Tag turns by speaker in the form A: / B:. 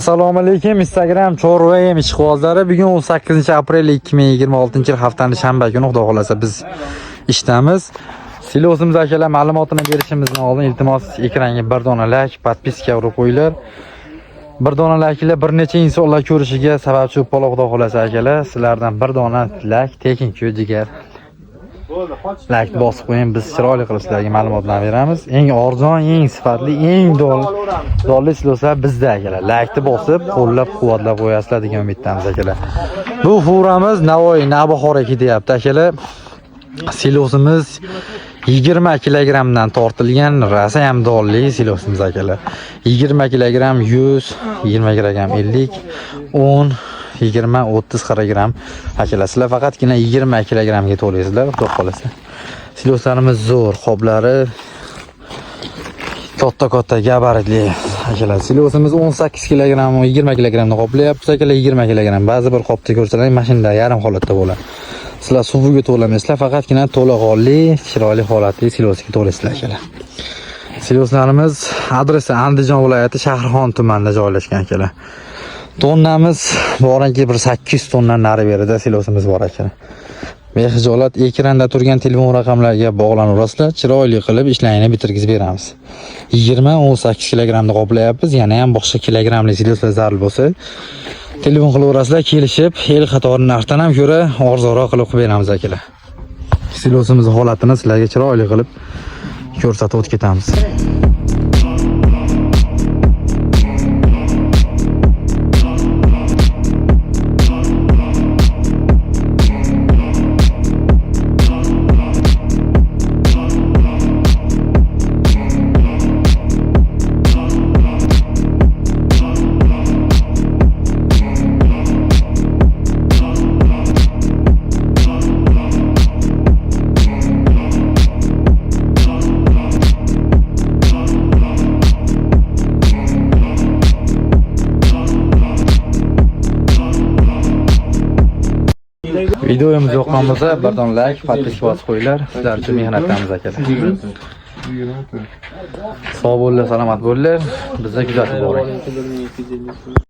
A: Assalomu alaykum, Instagram Chorva ham ishqibozlari. Bugun 18 aprel 2026 yil, haftaning shanba kuni, xudo xolasa biz ishdamiz. Silosimiz akalar, ma'lumotini berishimizdan oldin iltimos ekranga bir dona like, подписка urib qo'yinglar. Bir dona likelar bir necha insonlar ko'rishiga sababchi bo'lib qoladi, xudo xolasa akalar. Sizlardan bir dona like tekin-ku, jigar. Like bosib qo'ying, biz chiroyli qilib sizlarga ma'lumotlar beramiz. Eng arzon, eng sifatli, eng dolli siloslar bizda akalar. Like'ni bosib, qo'llab-quvvatlab qo'yasizlar degan umiddamiz akalar. Bu furamiz Navoiy Navbahorga ketyapti akalar. Silosimiz 20 kilogrammdan tortilgan, rosa ham dolli silosimiz akalar. 20 kilogramm 100, 20 kilogramm 50, 10, 20, 30, 40 gramm akalar. Sizlar faqatgina 20 kilogrammga to'laysizlar, xudo xolasa. Siloslarimiz zo'r, qoplari katta-katta gabaritli akalar. Silosimiz 18 kilogramm, 20 kilogrammni qoplayapmiz akalar, 20 kilogramm. Ba'zi bir qopda ko'rsalar, mashinada yarim holatda bo'ladi. Sizlar suviga to'lamaysizlar, faqatgina to'laqonli, chiroyli holatli silosga to'laysizlar akalar. Siloslarimiz adresi Andijon viloyati Shahrixon tumanida joylashgan akalar. Tonnamiz boranki bir 800 tondan nari berida silosimiz bor akalar. Behijolat ekranda turgan telefon raqamlariga bog'lanaverasizlar, chiroyli qilib ishlaringni bitirgizib beramiz. 20-18 kilogrammni qoplayapmiz, yana ham boshqa kilogrammli siloslar zarur bo'lsa, telefon qilaverasizlar, kelishib, el qatori narxdan ham ko'ra arzonroq qilib qilib beramiz akalar. Silosimiz holatini sizlarga chiroyli qilib ko'rsatib o'tib ketamiz. Videomiz yoqqan bo'lsa, bir dona like, подписка bosib qo'yinglar. Sizlar uchun mehnatdamiz akalar. Sog' bo'linglar, salomat bo'linglar. Bizni kuzatib boring.
B: 1250.